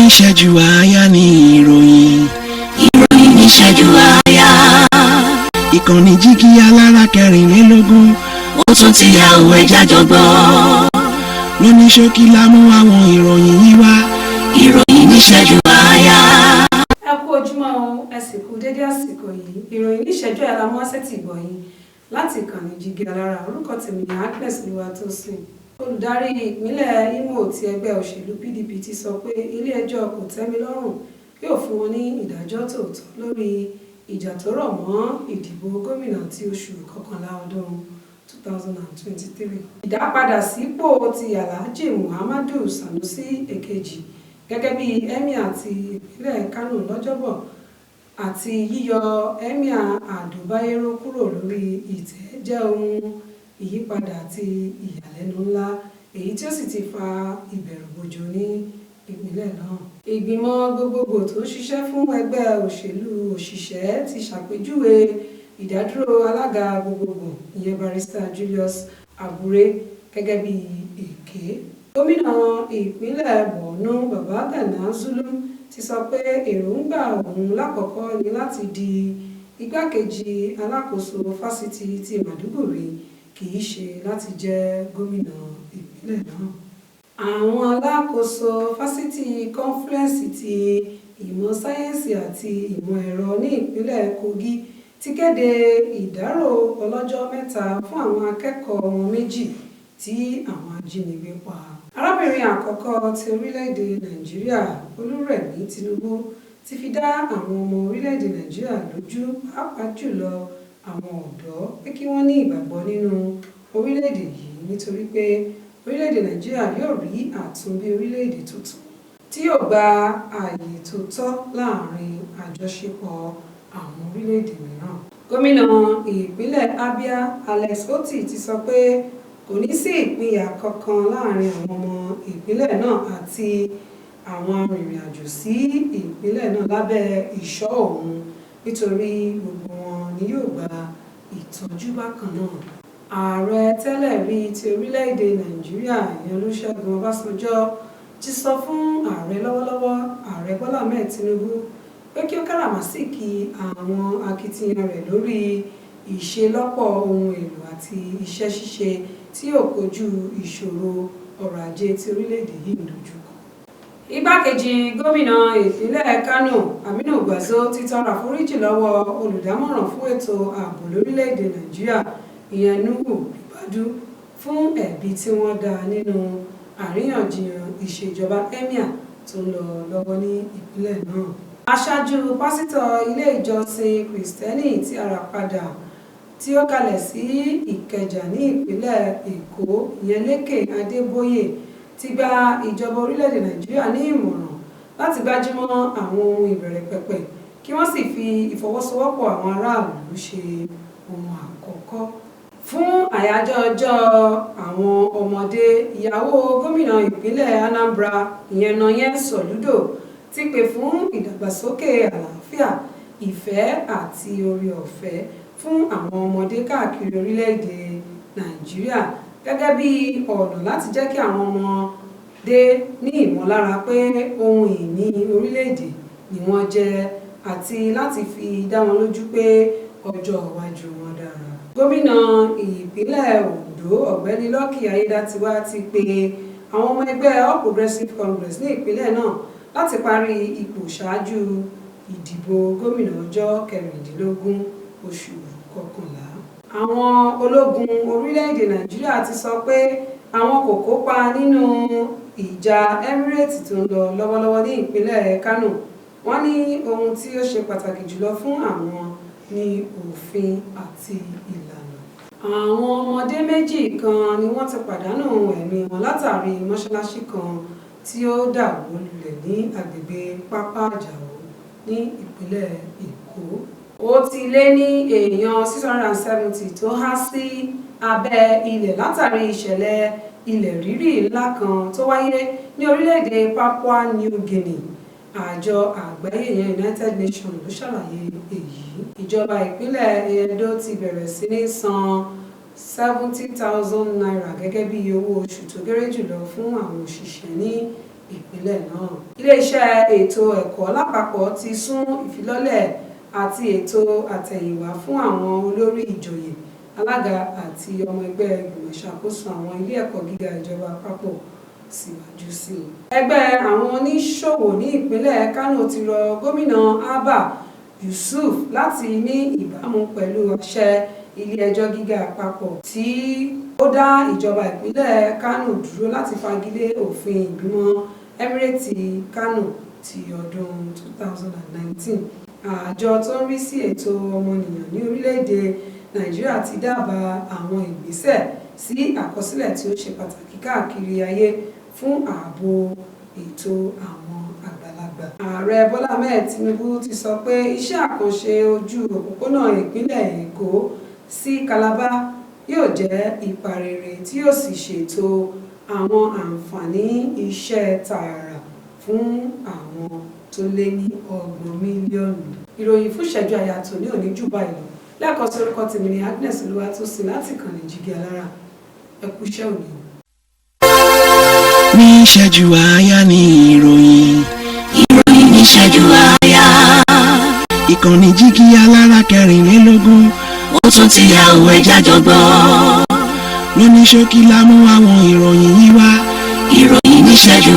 Níṣẹ́jú àáyá ní ìròyìn. Ìròyìn níṣẹ́jú àáyá. Ìkànnì Jígí Alára 24. Ó tún ti yà òwe jájọ gbọ́. Lóní ṣókí la mú àwọn ìròyìn yìí wá. Ìròyìn níṣẹ́jú àáyá. Ẹ kú ojúmọ́ o, ẹ sì kú dédé àsìkò yìí. Ìròyìn níṣẹ́jú àyà la mú wá sétí ìgbọ̀yìn láti ìkànnì Jígí Alára. Orúkọ tèmi ní Agnes Olúwatósìn. Olùdarí ìpínlẹ̀ Imo ti ẹgbẹ́ òṣèlú PDP ti sọ pé ilé-ẹjọ́ kòtẹ́milọ́rùn yóò fún wọn ní ìdájọ́ tòótọ́ lórí ìjà tó rọ̀ mọ́ ìdìbò gómìnà ti oṣù kọkànlá ọdún 2023. Ìdápadà sípò ti Alhaji Muhammadu Sanusi Èkejì gẹ́gẹ́ bí emir ti ìpínlẹ̀ Kánò lọ́jọ́bọ̀ àti yíyọ Emir Ado Bayero kúrò lórí ìtẹ́ jẹ́ ohun ìyípadà àti ìyàlẹ́nu ńlá, èyí tí ó sì ti fa ìbẹ̀rùbojo ní ìpínlẹ̀ náà. Ìgbìmọ̀ gbogbogbò tó ń ṣiṣẹ́ fún ẹgbẹ́ òṣèlú òṣìṣẹ́ ti ṣàpèjúwe ìdádúró alága gbogbogbò, ìyẹn Barrister Julius Abure, gẹ́gẹ́ bí èké. Gómìnà ìpínlẹ̀ Borno, Babagana Zulum, ti sọ pé èròǹgbà òun lákọ̀ọ́kọ́ ni láti di igbákejì alákòóso fásitì ti Maiduguri, kì í ṣe láti jẹ́ gómìnà ìpínlẹ̀ náà. Àwọn alákòóso fásitì Confluence ti ìmọ̀ sáyẹ́ǹsì àti ìmọ̀ ẹ̀rọ ní ìpínlẹ̀ Kogi ti kéde ìdárò ọlọ́jọ́ 3 fún àwọn akẹ́kọ̀ọ́ wọn méjì tí àwọn ajínigbé pa. Arábìnrin àkọ́kọ́ ti orílẹ̀-èdè Nàìjíríà, Olúrẹ̀mí Tinubu, ti fi dá àwọn ọmọ orílẹ̀-èdè Nàìjíríà lójú, pàápàá jùlọ àwọn ọ̀dọ́, pé kí wọ́n ní ìgbàgbọ́ nínú orílẹ̀-èdè yìí, nítorí pé orílẹ̀-èdè Nàìjíríà yóò rí àtúnbí orílẹ̀-èdè tuntun tí yóò gba ààyè tó tọ́ láàrin àjọṣepọ̀ àwọn orílẹ̀-èdè mìíràn. Gómìnà ìpínlẹ̀ Abia, Alex Otti, ti sọ pé kò ní sí ìpínyà kankan láàrin àwọn ọmọ ìpínlẹ̀ náà àti àwọn arìnrìn-àjò sí ìpínlẹ̀ náà lábẹ́ ìṣọ́ òun, nítorí gbogbo wọn ni yóò gba ìtọ́jú bákan náà. Ààrẹ tẹ́lẹ̀ rí ti orílẹ̀-èdè Nàìjíríà, ìyẹn Olúṣẹ́gun Ọbásanjọ́, ti sọ fún ààrẹ lọ́wọ́lọ́wọ́, Ààrẹ Bọ́lá Ahmed Tinubu, pé kí ó káràmásìkí àwọn akitiyan rẹ̀ lórí ìṣelọ́pọ̀ ohun èlò àti iṣẹ́ ṣíṣe tí yóò kojú ìṣòro ọrọ̀ ajé tí orílẹ̀-èdè yìí ń dojúkọ. Igbákejì gómìnà ìpínlẹ̀ Kánò, Aminu Gwarzo, ti tọrọ àforíjì lọ́wọ́ olùdámọ̀ràn fún ètò ààbò lórílẹ̀-èdè Nàìjíríà, ìyẹn Nuhu Ribadu, fún ẹ̀bi tí wọ́n dá nínú àríyànjiyàn ìṣèjọba emir tó ń lọ lọ́wọ́ ní ìpínlẹ̀ náà. Aṣáájú pásítọ̀ ilé ìjọsìn Kristẹni tí a rà padà tí ó kalẹ̀ sí Ìkẹjà ní ìpínlẹ̀ Èkó, ìyẹn Lékè Adébóyè, ti gba ìjọba orílẹ̀-èdè Nàìjíríà ní ìmọ̀ràn láti gbájúmọ́ àwọn ohun ìbẹ̀rẹ̀ pẹ̀pẹ̀, kí wọ́n sì fi ìfọwọ́sowọ́pọ̀ àwọn aráàlú ṣe ohun àkọ́kọ́. Fún àyájọ́ ọjọ́ àwọn ọmọdé, ìyàwó gómìnà ìpínlẹ̀ Anambra, ìyẹn Nonye Soludo, ti pè fún ìdàgbàsókè àlàáfíà, ìfẹ́ àti oore ọ̀fẹ́ fún àwọn ọmọdé káàkiri orílẹ̀-èdè Nàìjíríà gẹ́gẹ́ bí ọ̀nà láti jẹ́ kí àwọn ọmọdé ní ìmọ̀lára pé ohun ìní orílẹ̀-èdè ni wọ́n jẹ́ àti láti fi dá wọn lójú pé ọjọ́ iwájú wọn dára. Gómìnà ìpínlẹ̀ Ondo, Ọ̀gbẹ́ni Lucky Ayédàtiwá, ti pe àwọn ọmọ ẹgbẹ́ All Progressives Congress ní ìpínlẹ̀ náà láti parí ipò ṣáájú ìdìbò gómìnà ọjọ́ 16 oṣù kọkànlá. Àwọn ológun orílẹ̀-èdè Nàìjíríà ti sọ pé àwọn kò kópa nínú ìjà Emirates tó ń lọ lọ́wọ́lọ́wọ́ ní ìpínlẹ̀ Kánò. Wọ́n ní ohun tí ó ṣe pàtàkì jùlọ fún àwọn ní òfin àti ìlànà. Àwọn ọmọdé méjì kan ni wọ́n ti pàdánù ẹ̀mí wọn látàrí mọ́ṣáláṣí kan tí ó dà wó lulẹ̀ ní agbègbè Pápá Àjàó ní ìpínlẹ̀ Èkó. Ó ti lé ní èèyàn 670 tó há sí abẹ́ ilẹ̀ látàrí ìṣẹ̀lẹ̀ ilẹ̀ rírì ńlá kan tó wáyé ní orílẹ̀-èdè Papua New Guinea. Àjọ àgbáyé yẹn, United Nations, ló ṣàlàyé èyí. Ìjọba ìpínlẹ̀ Edo ti bẹ̀rẹ̀ sí ní san ₦70,000 gẹ́gẹ́ bí owó oṣù tó kéré jùlọ fún àwọn òṣìṣẹ́ ní ìpínlẹ̀. Ìpínlẹ̀ náà. Iléeṣẹ́ ètò ẹ̀kọ́ lápapọ̀ ti sún ìfilọ́lẹ̀ àti ètò àtẹ̀yìnwá fún àwọn olórí ìjòyè, alága àti ọmọ ẹgbẹ́ ìgbìmọ̀ ìṣàkóso àwọn ilé ẹ̀kọ́ gíga ìjọba àpapọ̀ síwájú sí i. Ẹgbẹ́ àwọn oníṣòwò ní ìpínlẹ̀ Kánò ti rọ Gómìnà Abba Yusuf láti ní ìbámu pẹ̀lú àṣẹ ilé-ẹjọ́ gíga àpapọ̀ tí ó dá ìjọba ìpínlẹ̀ Kánò dúró láti fagilé òfin ìgbìmọ̀ Emirate Kánò ti ọdún 2019. Àjọ tó ń rí sí ètò ọmọnìyàn ní orílẹ̀-èdè Nàìjíríà ti dábàá àwọn ìgbésẹ̀ sí àkọsílẹ̀ tí ó ṣe pàtàkì káàkiri ayé fún ààbò ètò àwọn àgbàlagbà. Ààrẹ Bọ́lá Ahmed Tinubu ti sọ pé iṣẹ́ àkànṣe ojú òpópónà ìpínlẹ̀ Èkó sí Calabar yóò jẹ́ ipa rere tí yóò sì ṣètò àwọn àǹfààní iṣẹ́ tààrà fún àwọn tó lé ní 30 mílíọ̀nù. Ìròyìn fún ìṣẹ́jú àyà tòní ò ní jù báyìí lọ. Lẹ́ẹ̀kan sí, orúkọ tèmi ni Agnes Olúwatósìn láti ìkànnì Jígí Alára. Ẹ kú iṣẹ́ òní. Ní ìṣẹ́jú àáyá ní ìròyìn. Ìròyìn níṣẹ́jú àáyá. Ìkànnì Jígí Alára 24. Ó tún ti yà òwe jájọ gbọ́. Lóní ṣókí la mú àwọn ìròyìn yìí wá. Ìròyìn níṣẹ́jú